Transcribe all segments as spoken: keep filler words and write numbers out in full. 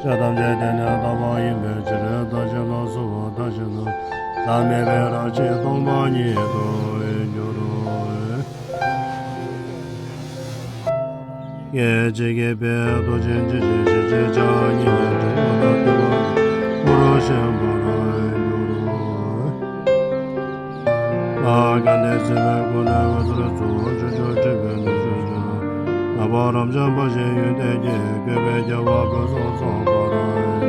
ཆོས་ཐམས་ཅད་དེ་ནི་རྟག་པ་ཡིན་པའི་ཕྱིར། བདག་གཞན་ལ་སོགས་པ་བདག་གཞན་དང་། བདག་མེད་པའི་རང་བཞིན་སྟོང་པ་ཉིད་དུ་འགྱུར་རོ། སྐད་ཅིག་གིས་པའི་རྡོ་རྗེ་འཇིགས་བྱེད་ཞི་བྱེད་ཕྱག་གཉིས་ཀྱིས་འཇིགས་པ་དང་བརྟན་པ་དང་། ཀུན་རློབ་ཞན་པར་འགྱུར་རོ། ལྷ་སྐལ་ལྡན་སྲིད་པའི་སྐུ་ལས་འོད་ཟེར་འཕྲོ། ཕྱོགས་བཅུར་འཁྲིགས་པའི་ནུབ་མོ་ཆེན་ལ། ནག་པོ་རབ་འབྱམས་འབར་བའི་ཡོན་ཏན་གྱིས། བསྐོར་བའི་རྒྱལ་བ་དཔག་བསམ་ཚངས་པར་སྤྱོད།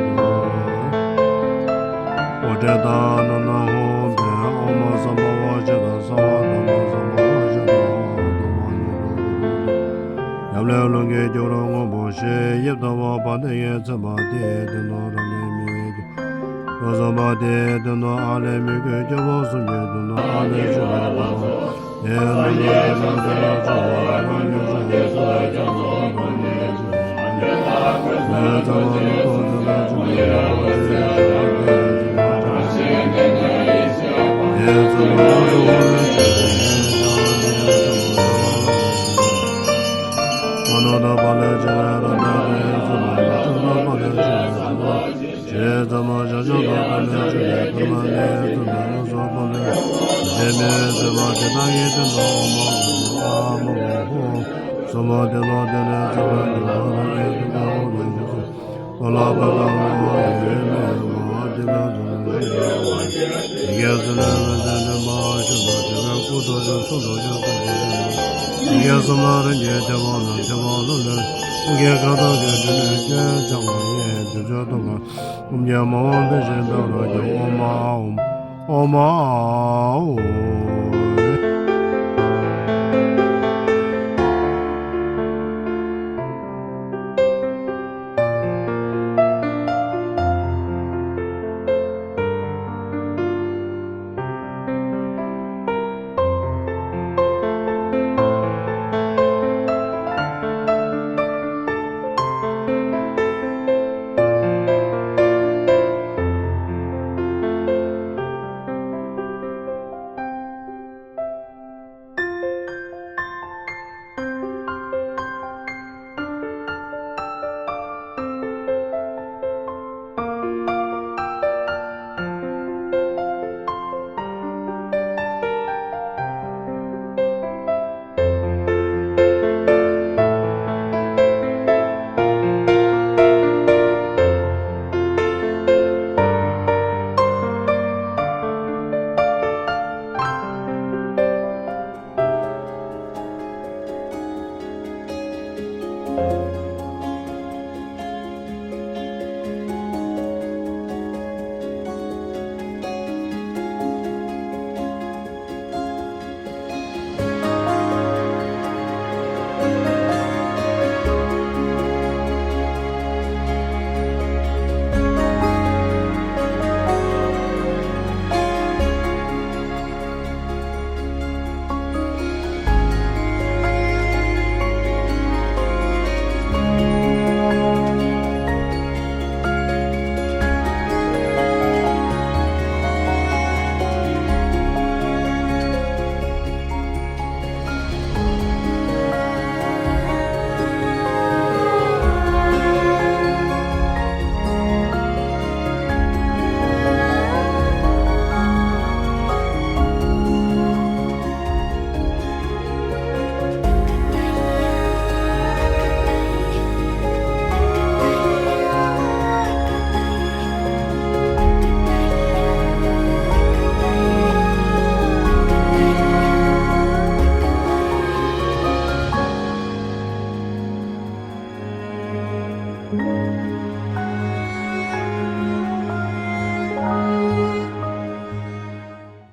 འོད་འདྲེན་དང་ནམ་མཁའ་ཕོངས་པས། ཨོཾ་སམྦྷ་ཝ་ཤཱི་ཏ། གསང་བ་ཐ་མ་སམྦྷ་ཝ་ཤཱི་ཏ། ཨོཾ་ཐ་མ་ཉིད་དུ་གྱུར་པ་དང་། ཉམས་ལེན་རླུང་གིས་སྐྱོབ་རབ་སྔོན་པོ་ཞིག། དབྱིབས་ལྟ་བུ་བ་དན་གྱིས་མཚན་པ་སྟེ། དེ་ནི་རབ་གནས་མི་ཡི་རྒྱུ། ལུས་བསྲུངས་པ་སྟེ། དེ་ནི་ཨ་ལས་མི་བསྐྱོད་སྐྱེ་བོ་གསུམ་གྱི། དེ་ནི་ཨ་ལས་བྱུང་བའི་ལྷ་མོ། དེ་ནི་ལྷ་ལས་བྱུང་བའི་ལྷ་མོ། ལྷ་ལས་བྱུང་བའི་ལྷ་མོ། ལྷ་ལས་བྱུང་བའི་ལྷ་མོ། རྗེ་བཙུན་མ་ཞལ་བྱང་དུ་བསྟན་པའི་ཆོས་ཀྱི་དཔལ་མ་ལས་བརྩམས་པའི་ལུགས་སུ་ཕབ་ལེན་བྱེད་མི་བཟོད་པ་དེ་དག་གི་དོན་དུ་ཨོཾ་ཨཱཿཧཱུྃ་ཨཱཿཧཱུྃ་ཧཱུྃ། གསུམ་པོ་དེ་ལ་བརྟེན་ནས་བརྩམས་པའི་ལུགས་སུ་ཕབ་ལེན་བྱེད་མི་བཟོད་པ་དེ་དག་གི་དོན་དུ་ཨོཾ་ཨཱཿཧཱུྃ་ཧཱུྃ་ཧཱུྃ་ཧཱུྃ་ཧཱུྃ་ཧཱུྃ་ཧཱུྃ་ཧཱུྃ། ཡི་གེ་གསུམ་ལས་འོད་ཟེར་འཕྲོས་པ་ཞུགས་པ་དེ་བས་སྐུ་རྡོ་རྗེ་གསུང་རྡོ་རྗེ་གསུང་རྡོ་རྗེ་ལ། ཡི་གེ་གསུམ་ལ་རིམ་གྱིས་ཐོད་པ་ལ་ཐོད་པ་ལ་ལུས་ལ། ཀུན་མཁྱེན་ཁ་དོག་གི་སྤྲིན་ནི་སྤྱན་འཆང་བ་ཡི། བདུད་རྩི་ཐོབ་པ་ཀུན་གྱི་མ་འོངས་འཕེལ་ཞིང་འགྲོ་རབ་ཀྱི། ཨོཾ་ཨཱཿཧཱུྃ་ཨོཾ་ཨཱཿཧཱུྃ།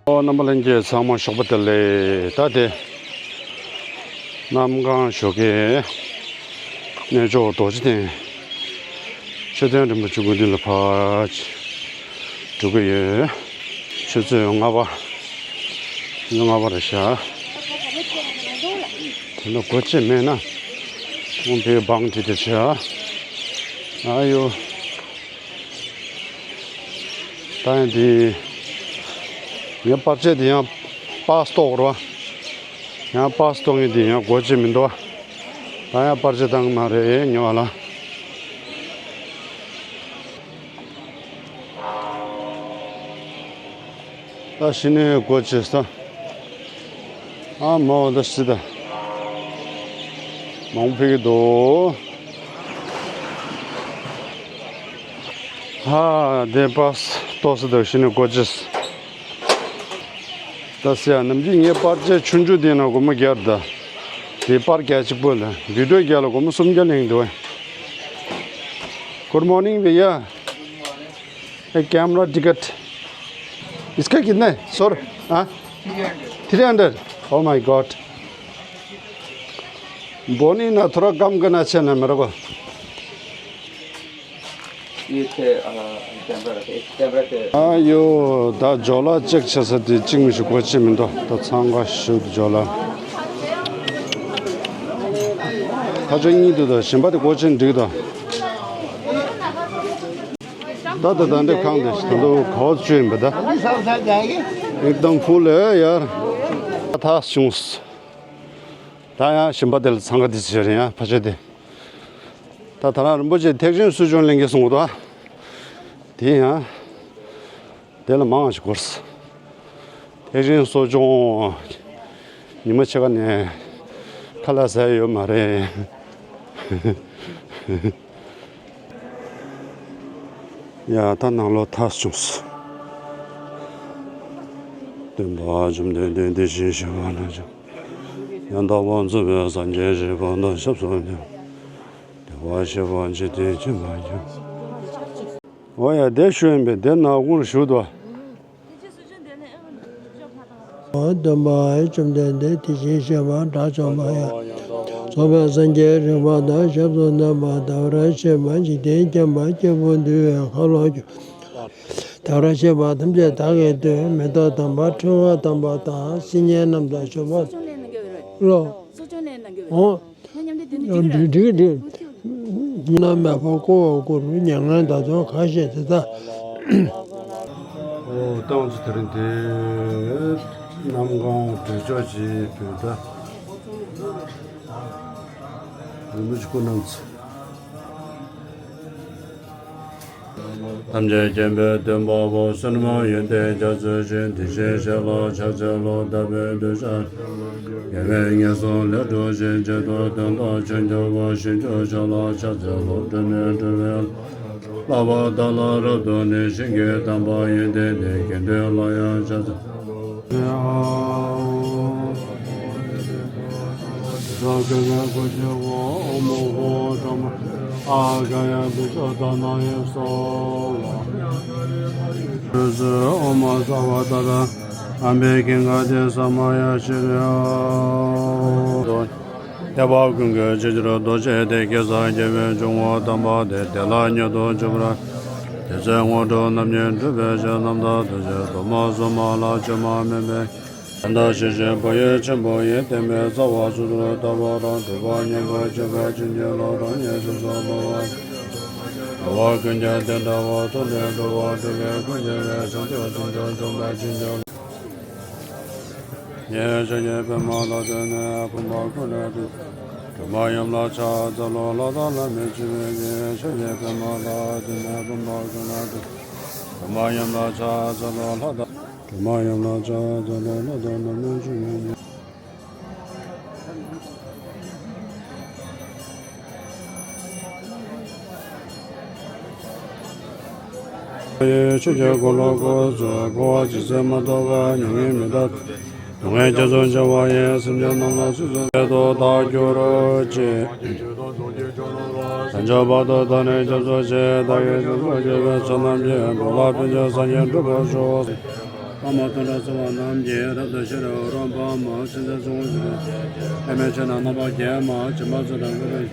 ཨོ། རྣམ་པ་ལྷན་རྒྱས་ཚང་མ་ཞོགས་པ་བདེ་ལེགས། ད་དེ་གནམ་གང་ཞོགས་ཀས་གནས་མཆོག་རྡོ་རྗེ་གདན་མཆོད་རྟེན་རིན་པོ་ཆེ་སྐུ་མདུན་ལ་ཕར་འགྲོ་གི་ཡོད། ཆུ་ཚོད་ལྔ་པ། ཆུ་ཚོད་ལྔ་པ་རེད་ཤག་དེ་ལ་སྒོ་ཕྱེ་མེད་ན་ཁོང་དེ་བང་བྲིས་དེ་བྱས། ཨ་ཡོ། ད་ཡང་འདི་ངའི་པར་ཆས་འདི་ཡང་པར་སི་ཊོག་རེད་བ། ཡང་པར་སི་ཊོག་ངས་འདི་ཡང་སྒོ་ཕྱེ་མི་འདུག་བ། ད་ཡང་པར་ཆས་བཏང་གི་མ་རེད་ཉོ་བ་ལ། ད་གཞི་ནས་སྒོ་ཕྱེ་ས། ཨ་མ་འོ་ད་ཤི་ད། མང་པོ་ཕེབས་ཀྱི་འདུག་ཧ་དེ་པཱ་སི་ཏོག་ཙམ་ད་གཞི་ནས་སྒོ་ཕྱེ་ས། ད་སི་ཡ་ནམ་རྒྱུན་ངའི་པར་ཆས་ཆུང་ཆུང་དེ་ན་སྒོར་མོ་བརྒྱ་རེད་ད། དེ་པར་བརྒྱ་གཅིག་པོ་ལ་བི་ཌིའོ་རྒྱག་ལ་སྒོར་མོ་སུམ་བརྒྱ་ལེན་འདུག Good morning भैया। ये camera ticket इसका कितना है सर? हाँ, three hundred. Oh my God। बोनी ना थोड़ा कम करना चाहिए ना मेरे को। ये थे, अ, कैमरा रखे, एक कैमरा थे। ཨ་ཡོ། ད་ཇོ་ལ་ཅེག་བྱེད་ས་དེ་གཅིག་མི་ཞིག་སྒོ་ཕྱེ་མི་འདུག་ད་འཚང་ཁ་ཤུགས་ཇོ་ལ། ཁ་ཆོ་གཉིས་འདུག་ད་གཞན་པ་དེ་སྒོ་ཕྱེ་འགྲིག་ད། ད་ད་ད་འདི་ཁང་དེ་ད་དུང་ག་བ་བཅུ་ཡིན་པ་ད། एकदम फुल है यार। ད་བྱུང་། ད་ཡང་གཞན་པ་དེ་ལ་འཚང་ཁ་དེ་བྱེད་རེད་ཡང་ཕ་ཆོས་དེ། ད་ད་རང་རིན་པོ་ཆེ་ཐེག་ཆེན་གསོ་སྦྱོང་ལེན་གྱི་གསུང་གི་འདུག་དེ་ཡང་དེ་ལ་མང་ཞིག་འགོར། ཐེག་ཆེན་གསོ་སྦྱོང་ཉི་མ་ཕྱེད་ཀ་ནས་ཁ་ལག་ཟ་ཡ་ཡོད་མ་རེད། ཡ་ད་ནང་ལོགས་ཐག་བྱུང་སོང་། སྟོན་པ་བཅོམ་ལྡན་འདས་དེ་བཞིན་གཤེགས་པ་རྣམས་ཀྱང་། ཡང་དག་པར་རྫོགས་པའི་སངས་རྒྱས་ཀྱི་གོ་འཕང་ཐོབ་པར་ཤོག་སྙམ། བདེ་བར་གཤེགས་པ་འཇིག་རྟེན་མཁྱེན་པར་འགྱུར། འོ་ཡ་དེ་ཞུ་ཡིན་པས་དེ་ནག་ཁུང་ཞུ་དོ། སྟོན་པ་བཅོམ་ལྡན་འདས་དེ་བཞིན་གཤེགས་པ་དགྲ་བཅོམ་པ་ཡང་རྫོགས་པའི་སངས་རྒྱས་རིག་པ་དང་ཞབས་སུ་གནས་པ་ཟླ་བར་ཤེས་པ་འཇིག་རྟེན་མཁྱེན་པ་སྐྱེས་བུ་འདུལ་བའི་ཁ་ལོ་སྒྱུར། ཟླ་བར་ཤེས་པ་ཐམས་ཅད་བདག་གིས་ཐུལ། མེ་ཏོག་དམ་པ་ཕྲེང་བ་དམ་པ་དང་། སིལ་སྙན་རྣམས་དང་བྱུག་པ་ལོ། འོ། འགྲིག་འགྲིག་འགྲིག་ཉི་མ་མེད་པར་བསྐོར་བར་བསྐུལ། མྱ་ངན་འདའ་སྟོན་ཁ་ཤས་དེ་དག་ཨོ་ཏང་ཙི་དེ་རིང་དེ་གནམ་གང་བྲེལ་ཆོག་ཅིག་བུད་ད། རིན་པོ་ཆེ་སྐུ་རྣམ་ཚོ། ཐམས་ཅད་མཁྱེན་པའི་སྟོན་པ་པོ། བསོད་ནམས་ཡོན་ཏན་རྒྱ་མཚོའི་ཞིང་། དེ་བཞིན་གཤེགས་ལ་ཕྱག་འཚལ་ལོ། དག་པའི་གདུལ་བྱ་དགེ་བའི་ངན་སོང་ལས་སྒྲོལ་ཞིང་། བྱང་ཆུབ་ཏུ་བདག་ཆོས་འཆད་པ། ཞི་ཁྱོད་མཆོག་ལ་ཕྱག་འཚལ་ལོ། སྒྲོན་མེ་སྒྲོལ་བའི་བསླབ་པ་དག་ལ་རབ་ཏུ་གནས། ཞིང་གི་དམ་པ་ཡོན་ཏན་ལྡན། དགེ་འདུན་ལ་ཡང་ཕྱག་འཚལ་ལོ། ཨོཾ་ཨ་བྷི་ཀིང་ཁཱ་ཏི་ས་མ་ཡ་ཤྲཱི་ཡ། ཐེག་པ་ཀུན་གྱི་ཆེ་ཆེར་རྡོ་རྗེ་སྟེ། སྐལ་བཟང་རྒྱལ་བའི་འབྱུང་པོ་དམ་པ་སྟེ། དེ་ལ་མྱུར་དུ་མཆོད་པར། དེ་ཚེ་དངོས་གྲུབ་རྣམ་གཉིས་འགྲུབ་པའི་ཕྱིར། རྣམ་དག་ཐུགས་རྗེས་ཐོག་མར་གསུངས་པ་ལ། ཆོས་མ་ནུས་པའི་ཡང་དག་ཤེས་བཞིན་བག་ཡོད་ཆེན་པོ་ཡིས། དེ་མི་རྩ་བ་སོ་སོར་བརྟག་པ་དང་། གྲུབ་པ་སྙོམས་པར་འཇུག་པའི་བྱིན་གྱིས་རློབ། རང་ཉིད་སོ་སོར་རྨོངས་པ་སེལ་བ། འགྲོ་བ་ཀུན་ཀྱང་དེ་འདྲ་བར། ཐོབ་ནས་འགྲོ་བ་སྒྲོལ་བའི་སྐུ་མཆེད་པའི། བྱང་ཆུབ་ཀུན་ཏུ་འཇོམས་པའི་བྱིན་གྱིས་རློབས། ངས་ཕྱག་གཡས་པདྨ་ལ་བརྟེན་ནས། བུམ་པ་ཀུན་ལས་བཏུས། སྒྲོལ་མ་ཡུམ་ལ་ཕྱག་འཚལ་ལོ། ལྷ་དང་ལྷ་མིན་བརྒྱ་བྱིན་གྱིས། ཕྱག་གཡས་པདྨ་ལ་བརྟེན་ནས། བུམ་པ་ཀུན་ལས་བཏུས། སྒྲོལ་མ་ཡུམ་ལ་ཕྱག་འཚལ་ལོ། ལྷ་དང་། སྒྲོལ་མ་ཡུམ་ལ་ཕྱག་འཚལ་ལོ། ལྷ་དང་ལྷ་མིན་བརྒྱ་བྱིན་གྱིས། ཆོས་ཀྱི་འཁོར་ལོ་བསྐོར་ཚུལ། འཁོར་བ་ཇི་སྲིད་མ་ཐོབ་པར། མྱ་ངན་མི་འདའ་སྟེ། སྡུག་བསྔལ་རྒྱ་མཚོར་སྦྱངས་པ་ཡི། སེམས་ཅན་རྣམས་ལ་ཚུལ་བཟུང་། བསྐྱེད་དུ་བདག་གྱུར་ཅིག་བྱང་ཆུབ་བར་དུ་བདག་ནི་སྐྱབས་སུ་མཆི། བདག་གིས་སྐྱབས་སུ་མཆི་བའི་ཕྱོགས་རྣམས་ཀྱི། འགྲོ་ལ་ཕན་ཕྱིར་སངས་རྒྱས་འགྲུབ་པར་ཤོག་ཕག་མོ་དོན་གྲུབ་སེམས་དཔའ་རྣམས་ཀྱིས། རབ་ཏུ་ཕྱི་རོལ་རོལ་པ་མ། ཚིག་མཛོད་བཙུན་མོ་ཞིག་ཏུ། ཨེ་མའི་ཆོས་རྣམས་རྣམ་པ་བརྒྱད་མ། སྦྱིན་པ་ཚུལ་དང་དངོས་གྲུབ་ཀྱི།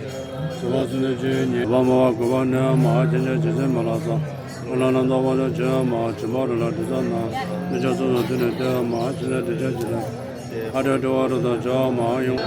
བཟོད་པ་ཚུལ་ཁྲིམས་ཆོས་ཉིད། བཟོད་པ་སྨྲ་བ་གུས་པ་ནི་མ། སྐྱེ་མཆེད་ཇི་སྲིད་མི་ལ་སོགས། ཀུན་ལ་རྣམ་རྟོག་དབང་ཕྱུག་བཅུ་མ། སྦྱིན་པ་རོ་ལངས་དྲི་ཟ་རྣམས། སྨིན་མཆོག་གསུམ་དང་དུས་ནི་བསྟོད་མ། ཆོས་ལས་འདྲེན་བྱེད་ཇི་ལྟར། ཨ་འབྲས་བྲི་བ་རབ་ཏུ་འཇོམས་མ། ཡོངས།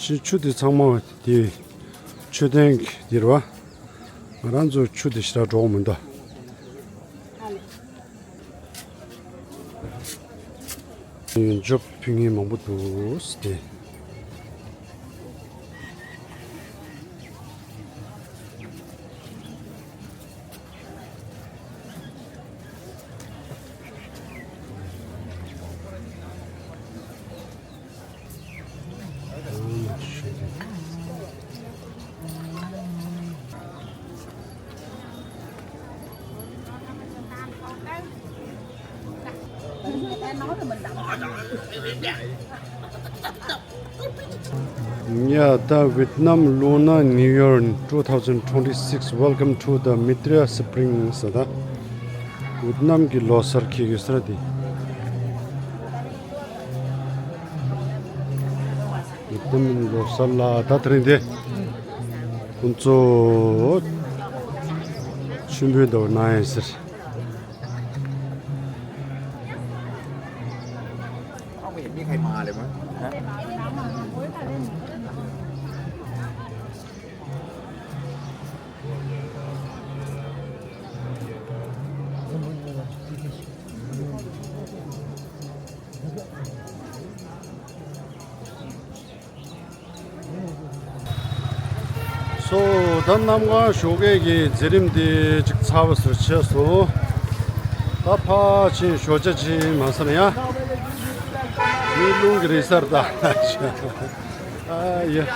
ཆུ་ཆུ་དེ་ཚང་མ་དེ་མཆོད་རྟེན་གྱི་དེ་རེད་བ། ང་རང་ཚོ་ཆུ་དེ་ཞེ་དྲག་འགྲོ་གི་མི་འདུག་ཡོན་ཇོབ་ཕུལ་མཁན་མང་པོ་འདུག་སྟེ། ཡ་ད་Vietnam Lunar New Year two thousand twenty-six, welcome to the Mitra Spring ཟེར་ད། ཝེད་ནམ་གྱི་ལོ་གསར་འཁེལ་གྱི་ས་དེ། ཝེད་ནམ་ལོ་གསར་ལ་ད་དེ་རིང་དེ་ཁོང་ཚོ་ཆུ་འབུད་འདྲ་བོ་གནང་ཡིན་ཟེར། སོ་ད་གནམ་གང་ཞོགས་ཀས་ཀྱི་མཛད་རིམ་དེ་ཅིག་ཚར་བ་ཟེར་ཆགས་སོང་། ད་ཕར་ཕྱིན་ཞོགས་ཇ་ཅིག་མ་ཟ་ན་ཡ། མི་རླུང་གི་རེད་ས་རེད་ད། ཨ་ཡ།